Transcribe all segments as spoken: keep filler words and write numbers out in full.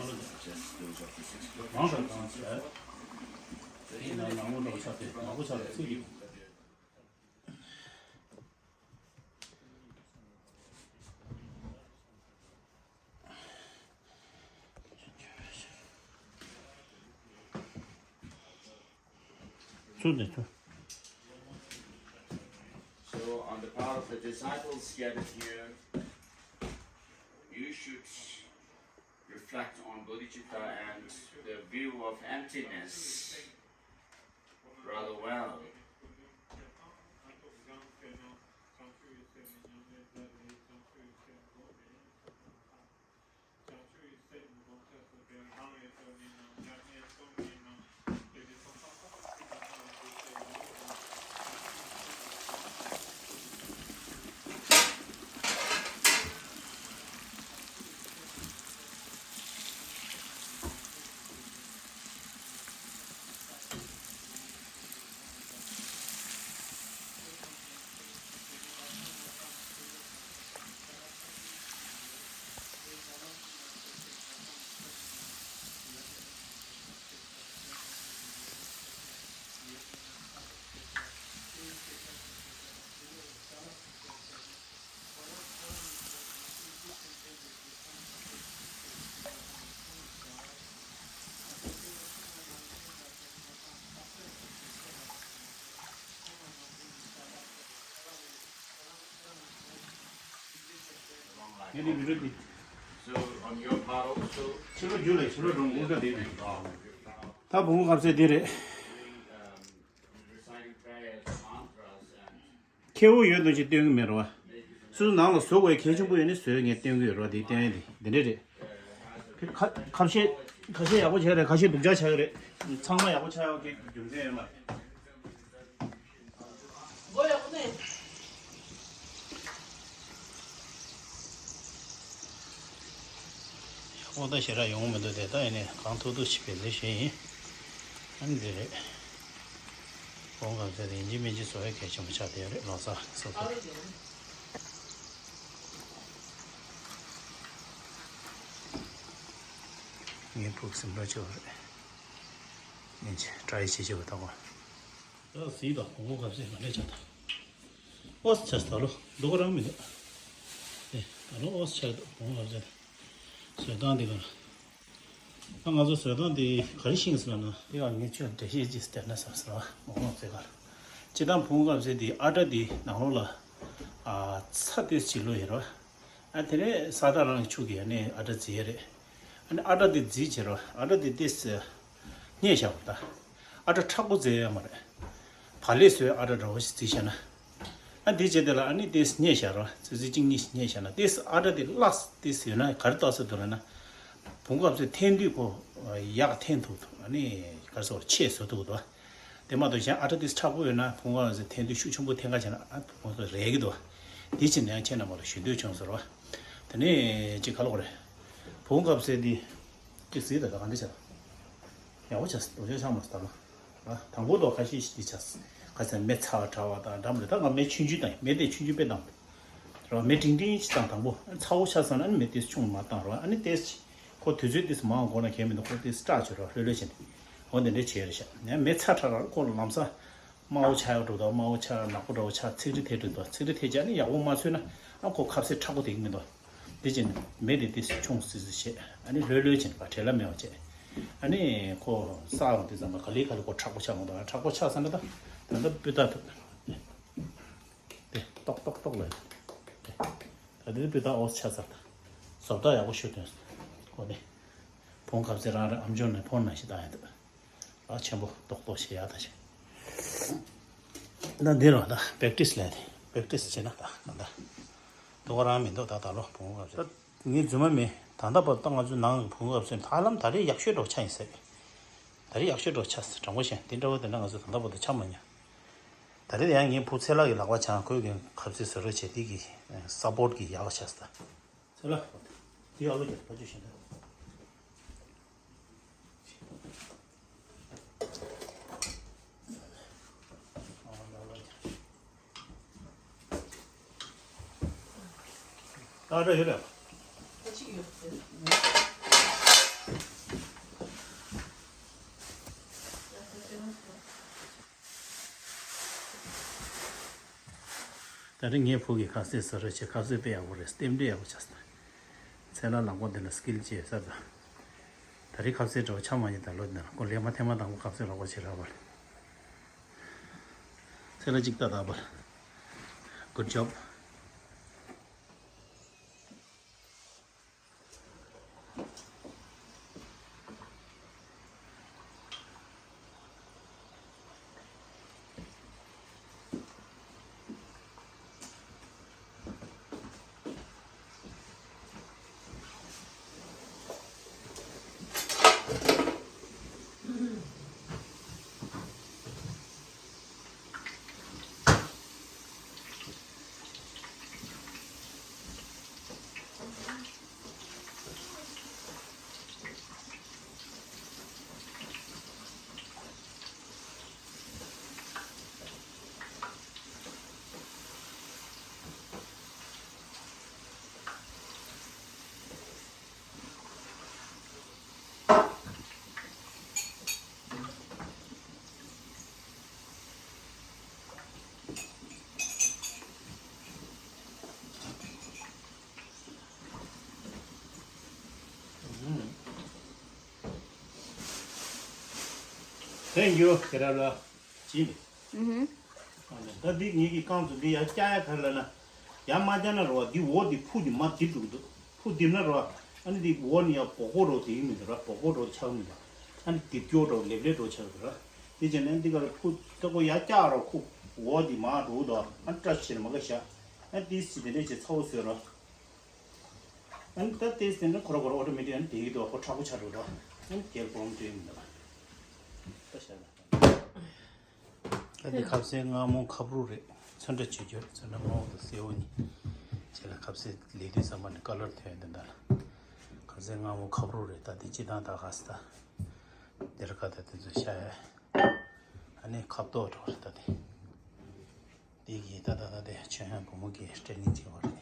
ཨ་ལ་ལ། མང་དང་གང་བྱས། དེ་ཡིན་ན་ནང་མོ་འདྲ་བོ་ཆགས་ཏེ་ནག་པོ་ཆགས་ཏེ་ཚིག་གི། ཚུར་ནས་ཚུར། So, on the part of the disciples gathered here, you should reflect on bodhicitta and the view of emptiness rather well. ངས་འདི་བི་ཌིའོ་འདི། So on your part also, ཕྱི་ལོ་རྒྱུ་ལས་ཕྱི་ལོ་འགྲོ་འོང་ས་འདི་རེད། ད་བུ་མོ་སྐབས་སུ་འདི་རེད། Reciting prayers, mantras, and ཁེ་བོ་ཡོད་དོ་ཅིག་སྟོན་གི་མེད་རོ། སོ་སོ་ནང་ལ་བཟོ་དགོས་གལ་ཆེན་པོ་ཡོད་ནི་བཟོས་ངས་སྟོན་གི་ཡོད་རོ། དེ་སྟོན་ཡ་དེ་འདི་འདྲ་རེད། ཁ་ཁ་བཤད་ཁ་བཤད་ཡག་པོ་བྱས་རེད། ཁ་ཤས་སྡུག་ཅག་ཆགས་ཀྱི་རེད། ཚང་མ་ཡག་པོ་ཆགས་ཡོད་ཀྱི་རྒྱུ་མཚན་ཡོད་མ་རེད། ཨོ་ད་ཞེ་དྲག་ཡོང་གི་མི་འདུག་དེ་ད་ཡིན་ནའི་གང་ཐུབ་ཐུབ་ཅིག་བེད་ལེ་ཞེ་ཡིན། ཨ་ནི་འདི་རེད། གོང་གང་ཚད་ཡིན་གཅིག་མིན་གཅིག་བཟོ་ཡ་གལ་ཆེན་པོ་ཆགས་བསྡད་ཡོད་རེད། ལོ་གསར་སོ་སོ་རེད། ངའི་ཕུགས་སེམས་ལ་ཆེ་བ་རེད། ཡིན་གཅིག་བཀྲ་ཤིས་ཆེ་ཆེ་བ་ད་གོ། ད་གཟིགས་དང་གོང་གོང་ག་ཚད་མ་ལས་ཆགས་དང་། ཨོ་ཙི་ད་ལོ་སྡུག་ག་རང་མི་འདུག་ཨེ་ད་ལོ་ཨོ་ཙི་ཆགས་འདུག་གོང་གོང་ག་ཚད། བཟོ་སྟངས་འདི་ག་ད་ང་ཚོ་བཟོ་སྟངས་འདི་ག་རེ་ཤེས་ཟེར་ན། དེ་ཡང་ངས་ཁྱོད་འགྲེལ་བཤད་ཅིག་སྟེར་ན་བསམ་སོང་བ། མོག་མོག་ཚེ་གར་སྤྱི་བཏང་བུ་གུ་གབ་ཚེ་འདི་ཨ་སྒྲ་འདི་ནང་ལོགས་ལ་ཨ་ཚྭ་ཏོག་ཙམ་བླུགས་ཡོད་རེད་བ། ཨ་དེ་ནས་ས་ཐག་རིང་ཆུ་གིས་ཨ་ནི་ཨ་སྒྲ་བརྫིས་ཡོད་རེད། ཨ་ནི་ཨ་སྒྲ་འདི་བརྫིས་བྱས་རེད་བ། ཨ་སྒྲ་འདི་ཏོག་ཙམ་མཉེས་བཞག་པ་ད། ཨ་སྒྲ་མཁྲེགས་པོ་བརྫིས་ཡོད་མ་རེད། བག་ལེབ་བཟོས་ཨ་སྒྲ་འདྲ་བོ་ཞིག་བརྫིས་བཞག་ན། ཨ་འདི་བྱས་དེ་ལ་ཨ་ནི་ཏོག་ཙམ་མཉེས་བཞག་རོ། ཙི་ཙི་གཅིག་གཉིས་ཤིག་མཉེས་བཞག་ན་ཏོག་ཙམ་ཨ་སྒྲ་དེ་བརླག་ཏོག་ཙམ་ཡོད་ན་ག་རེ་བཏགས་ས་འདུག་ལབ་ན། བུ་གུ་གབ་ཚེ་འཐེན་དུས་ཁོ་ཡག་འཐེན་ཐུབ་འདུག་ཨ་ནི་ག་རེ་ཟེར་ཆེ་བཟོ་ཐུབ་འདུག་དེ་མ་གཏོགས་གཞན་ཨ་སྒྲ་ཏོག་ཙམ་མཁྲེགས་པོ་ཡོད་ན་བུ་གུ་གབ་ཚེ་འཐེན་དུས་ཤུགས་ཆེན་པོ་འཐེན་ག་བྱས་ན་ཨ་བུ་གུ་གབ་ཚེ་རལ་གི་འདུག་དེ་ཕྱིན་ནས་ཡང་ཁྱེད་རྣམ་པ་ལ་ཞུ་འདོད་བྱུང་ཟེར་བ། དེ་ནས་ཅིག་ག་ལོག་རེད། བུ་གུ་གབ་ཚེ་འདི་ཅིག་གཟིགས་དང་ག་འདི་བྱས་ཡག་པོ་བྱས་འདུག་ཆ་ཆ་མ་སྟ་ལ། ཨ་དང་པོ་དོ་ཁ་ཤས་ཤིག་འདི་ཆགས། ཁ་སང་མེ་ཚ་བ་དྲག་པ་དང་འདྲ་མི་འདྲ། ད་ང་མེ་ཆུང་ཆུང་དང་མེ་དེ་ཆུང་ཆུང་དཔེ་བཏང་། རེད་བ། མེ་འབྲིང་འབྲིང་ཞིག་བཏང་། དང་པོ་ཚ་བོ་ཆགས་སོང་ན་ཨ་ནི་མེ་དེ་ཆུང་མ་བཏང་། རེད་བ། ཨ་ནི་དེ་ཁོ་དུས་ཚོད་དེ་མང་དགོས་ན་གལ་མི་འདུག་ཁོ་དེ་སྐྲག་བྱེད་རོགས་ལྷོད་ལྷོད་བྱེད། འོ་འདི་འདྲ་བྱས་རེད་ཤག་ཡང་མེ་ཚ་དྲག་ར་ཁོ་ལ་ལམ་སང་དམར་པོ་ཆགས་ཡག་འགྲོ་དང་། དམར་པོ་ཆགས་ནག་པོ་འདྲ་བོ་ཆགས་ཚིག་རི་ཐེ་འགྲོ་དང་། ཚིག་རི་ཐེ་བྱས་ཨ་ནི་ཡག་པོ་མ་ཚོས་ན་ཨ་ཁོ་ཁབ་སེ་མཁྲེགས་པོ་དེ་གི་མི་འདུག་དེ་བྱས་ནས་མེ་དེ་ཏོག་ཙམ་ཆུང་སི་སི་བྱས། ཨ་ནི་ལྷོད་ལྷོད་བྱས་ནས་བྲེལ་བ་མེད་པ་བྱས། ཨ་ནི་ཁོ་ས་འོང་དུས་ཙམ་པ་ག་ལེ་ག་ལེ་ཁོ་མཁྲེགས་པོ་ཆགས་འོང་། ད་མཁྲེགས་པོ་ཆགས་ས་ན་ད་ད་ལྟ་སྤུས་དག་ཐུབ། དེ་ཏོག་ཏོག་ཏོག་ལ་ཡོད། དེ་ད་དེ་སྤུས་དག་ཨོ་ཆགས་ཚར། ད་བཟོ་ལྟ་ཡག་པོ་ཞུ་དོན་ཁོ་ནི་བོང་ཁབ་ཚེ་རང་རེ་ཨམ་ཅོག་ནས་ཕོན་ནང་བཞིན་བཏང་ཡོད་འདུག་ལག་ཆེན་པོ་ཏོག་ཏོག་བྱེད་ཡག་ད་བྱེད། ད་འདི་རུ་ད་པེག་ཏིས་ལས་དེ་པེག་ཏིས་བྱེད་ན་ད་ད་ད་དོ་ག་རང་མི་འདུག་ད་ད་ལོ་བུ་གུ་གབ་ཚེ་ད་ངའི་རྫུན་མ་མིན། ད་ལྟ་བར་ད་ང་ཚོའི་ནང་གི་བུ་གུ་གབ་ཚེ་ཧ་ལམ་ད་རེས་ཡག་ཤོས་འདྲ་བོ་ཆགས་ཡིན་ཟེར། ད་རེས་ཡག་ཤོས་འདྲ་བོ་ཆགས་ཟེར། དྲང་པོ་བཤད་འདི་འདྲ་བོ་དེ་འདྲ་ང་ཚོ་ད་ལྟ་བར་དུ་ཆགས་མ་མྱོང་། ད་རེས་ཡང་ངའི་བུ་ཚེ་ལགས་ཀྱི་ལག་པ་བྱང་ཁོས་ཀྱི་ཁབ་ཚེ་བཟོ་རོགས་བྱེད་དེ་གི་སབ་པོར་གི་ཡག་ཆགས་ཟེར། ཚེ་ལགས། དེ་ཨ་ལོ་རྒྱབ་ཕ་ཆོས་བཞིན་དུ། ཨ་འདྲ་ཡོད་རེད། ད་རིང་ངའི་བུ་གིས་ཁ་ཟས་བཟོ་རོགས་བྱས། ཁ་ཟས་དཔེ་ཡག་པོ་རེད། རྟེན་འབྲེལ་ཡག་པོ་བྱས་སོང་། ཚེ་ལ་ལག་པ་འདི་ལ་སི་ཀིལ་ཅིག་ཡོད་ས་རེད། ད་རིང་ཁ་ཟས་འདྲ་བོ་ཆགས་མ་མྱོང་། ད་ལོ་འདི་ན་ཁོ་ལས་མ་ཐེངས་མ་དང་པོ་ཁ་ཟས་རོགས་པ་བྱེད་རག་པ་རེད། ཚེ་ལ་གཅིག་ལྟ་ད་བར། Good job. Thank you. ཁྱེད་རང་ལ་བྱིན་ནས། ཨུ་ཧུམ། ད་འདི་ངེད་ཀྱི་རྐང་བཙུགས་འདི་ཡར་བཀྱག་ཡ་ག་རེ་ལབ་ན། ཡར་མར་བརྒྱབ་ན་རེད་བ། འདི་འོག་འདི་ཕུག་གི་མར་རྡིབ་འགྲོ་གི་འདུག་ཕུག་རྡིབ་ན་རེད་བ། ཨ་ནི་འདི་འོག་ནས་ཡར་སྦོག་སྦོག་འདྲ་བོ་དེ་ཡིན་མི་འདུག་ར། སྦོག་སྦོག་འདྲ་བོ་ཆགས་མི་འདུག་ཨ་ནི་རྡིབ་སྐྱོ་འདྲ་བོ་ལེབ་ལེབ་འདྲ་བོ་ཆགས་འདུག་ར། དེ་བྱས་ནས་འདི་ག་རེ་ཕུག་ལྟ་བུ་ཡར་བཀྱག་ར། ཁུག་འོག་འདི་མར་འགྲོ་གི་འདུག་ཨ་ནི་སྐྲ་ཕྱིར་མ་ག་བཞག་ཨ་ནི་ཏིས་ཅིག་དེ་འདྲས་ཅིག་ཚ་བོ་བཟོས་ར། ཨ་ནི་ད་ཏིས་དེ་འདྲ་ཁོ་ར་ཁོ་ར་ཨོ་ཊོ་མེ་ཊིག་ཨ་ནི་དེ་གི་འདུག་ཁོ་མཁྲེགས་པོ་ཆགས་འགྲོ་འདུག་ཨ་ནི་རྒྱལ་སྒོམ་འདྲ་མི་འདུག་ད་བཞག་ན། ད་འདི་ཁ་ཟས་མངར་མོ་ཁབ་རུ་རེད། ཚོན་ཁྲ་ཆུ་སྐྱོར། ཚོན་ཁྲ་སྔོན་པོ་དང་སེར་པོ་གཉིས། བྱས་ལ་ཁ་ཟས་ལས་དུས་ཙམ་པ་ནས་ཀ་ལར་ཐོན་དེ་འདྲ་ལ། ཁ་ཟས་མངར་མོ་ཁབ་རུ་རེད། ད་འདི་སྤྱི་བཏང་ད་ག་ས་ད་འདིར་ཁ་ད་དེ་ཚོ་ཤ་ཡ། ཨ་ནི་ཁབ་ཏོག་འདྲ་བོ་རེད། ད་དེ་འདི་གི་ད་ད་ད་དེ་ཆོས་དབྱངས་བུ་མོ་གི་ཊེ་ནིང་བྱེད་པ་རེད།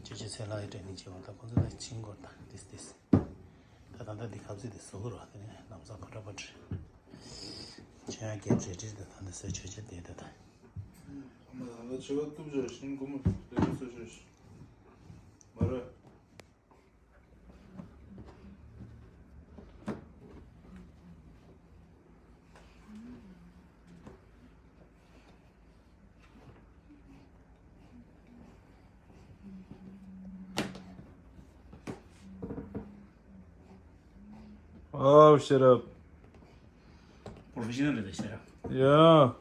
ཅོ་ཅོ་ཚེ་ལགས་ཀྱི་ཊེ་ནིང་བྱེད་པ། ད་ཁོ་ཚོ་ད་ཕྱིན་སྐོར་ད་དེ་དེ། ད་ད་ད་འདི་ཁ་ཟས་དེ་བཟོ་གི་རེད། དེ་ནས་ལམ་སང་ཕ་ཏྲ་ཕ་ཏྲ། ཆོས་དབྱངས་རྒྱལ་རེད་རེད། ད་ད་འདི་བཟོ་ཆོག་ཆོག་དེ་ད་ད། ཨ་མ་ལ་ལ་ཆེ་བ་གཏུབ་བྱ་ཤིང་སྒོ་མོ་ལས་རིགས་སོ་ཤོ་ཤི་མ་རེད། Oh, shut up. Professional རེད་ཤག Yeah.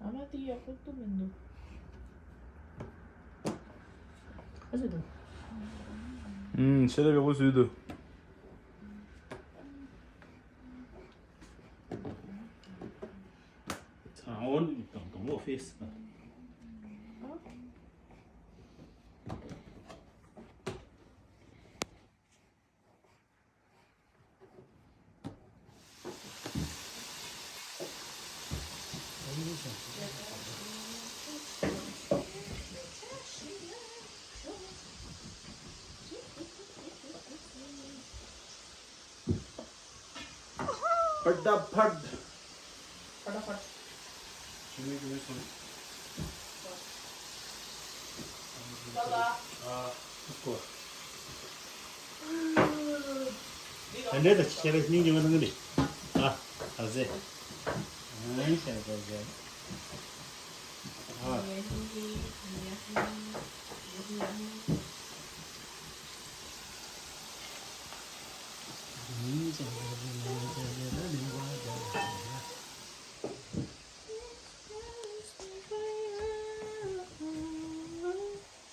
ཨ་མ་དེ་ཡག་པོ་གཏུབ་མི་འདུག་ཨ་ཙི་འདུག་ཨུམ། ཤེས་རབ་ཡག་པོ་བཟོས་འདུག་ཚང་འོ་ནི་དང་དང་པོ་ཕེས། फटाफट। फटाफट। Give me, give me some. What? Baba. Ah, of course. ད་འདྲ་ད་ཆ་རེ་སྙིང་རྗེ་མ་གནང་གི་ནི། ཨ། ཨ་ཟེ། ཨ་ཤ་ཟེ་ཟེ། ཨ།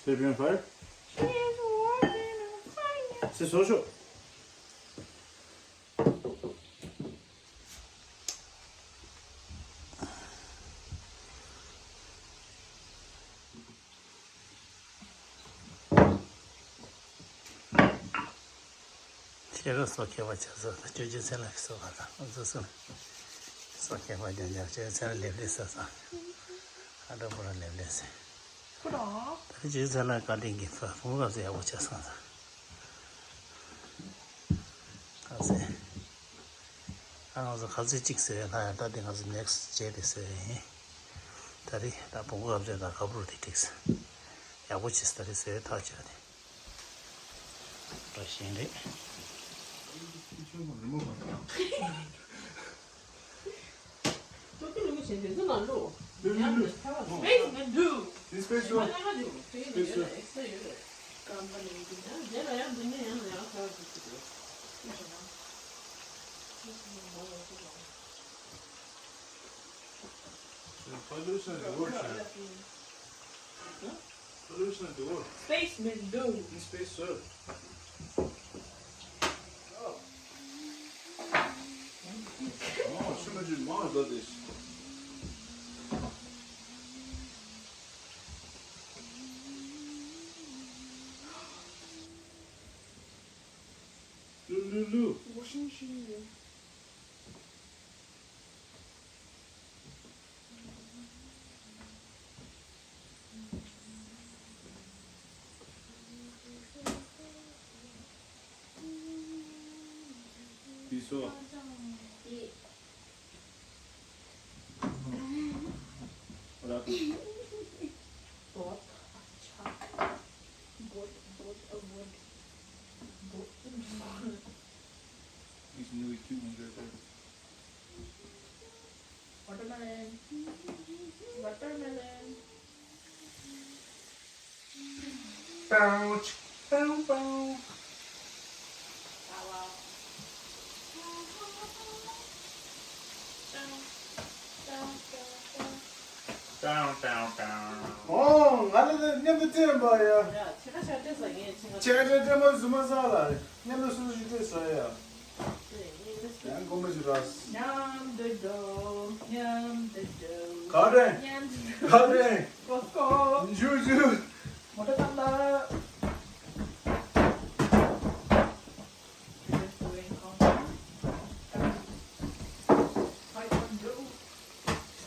Seven five? C'est social. ཁྱེད་རང་སོ་ཁྱད་པར་ཆགས་སོང་། ད་ཅོ་ཅོ་ཚེ་ལགས་སོ་ག་ད་ང་ཚོ་སོ་སོ་ཁྱད་པར་རྒྱག་རྒྱག་ཅོ་ཅོ་ཚེ་ལགས་ལེབ་ལེབ་ཟ་ས་ཨ་འདྲ་པོ་ར་ལེབ་ལེབ་ཟེར། ད་ཅོ་ཅོ་ཚེ་ལགས་བཀའ་དྲིན་གྱིས་ཕ་བུ་ག་ཚོད་ཡག་པོ་ཆགས་སོང་ད། ག་ཚོད། ཨ་ང་ཚོ་ག་ཚོད་གཅིག་ཟེར་བའི་ལྷ་ཡང་ད་དེ་ང་ཚོ་next བྱས་ཏེ་ཟེར་བའི་ཡིན། ད་རེས་ད་བོང་གུ་ག་ཚོད་ད་ག་བུར་དེ་འགྲིག་ཟེར། ཡག་པོ་བྱས་ད་རེས་ཟེར་བའི་ཐག་ཆོད་དེ། ད་གཞན་རེད། Space མི་འདུག Space ཡོད། Space ཡོད། Space མི་འདུག Space ཡོད། Oh, so much is mine about this. Lulu, Lulu. Washing machine. Biswa. What happened? Bot. Bot. Bot. A wood. Bot. He's nearly two hundred there. Watermelon. Bow, ch- bow, bow. Down, down, down. ཨོ། ང་ལ་མཉམ་དུ་བསྟན་པ་ཡ། ཡ། ཁྱེད་ཁ་ཤ་སྟེ་ཟ་ངས་ཁྱེད་ཁ་ཤ། ཁྱེད་ཀྱི་སྟེ་མ་ཟུ་མ་ཟ་ལ། མཉམ་དུ་སུ་ཞིག་སྟེ་ཟ་ཡ། ཡང་གོམ་པ་ཞིག་ར། མཉམ་དུ་འགྲོ། མཉམ་དུ་འགྲོ། ག་རེ། མཉམ་དུ་འགྲོ། ག་རེ། Let's go. ཞུ་ཞུ། མོ་ཊ་ཐང་ལ། Just doing compound. Five point two.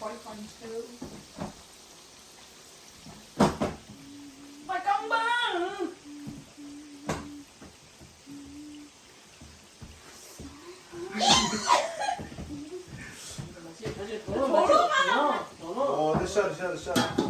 Five point two. My compound. ཨོ། དེ་ཤར་ཤར་ཤར།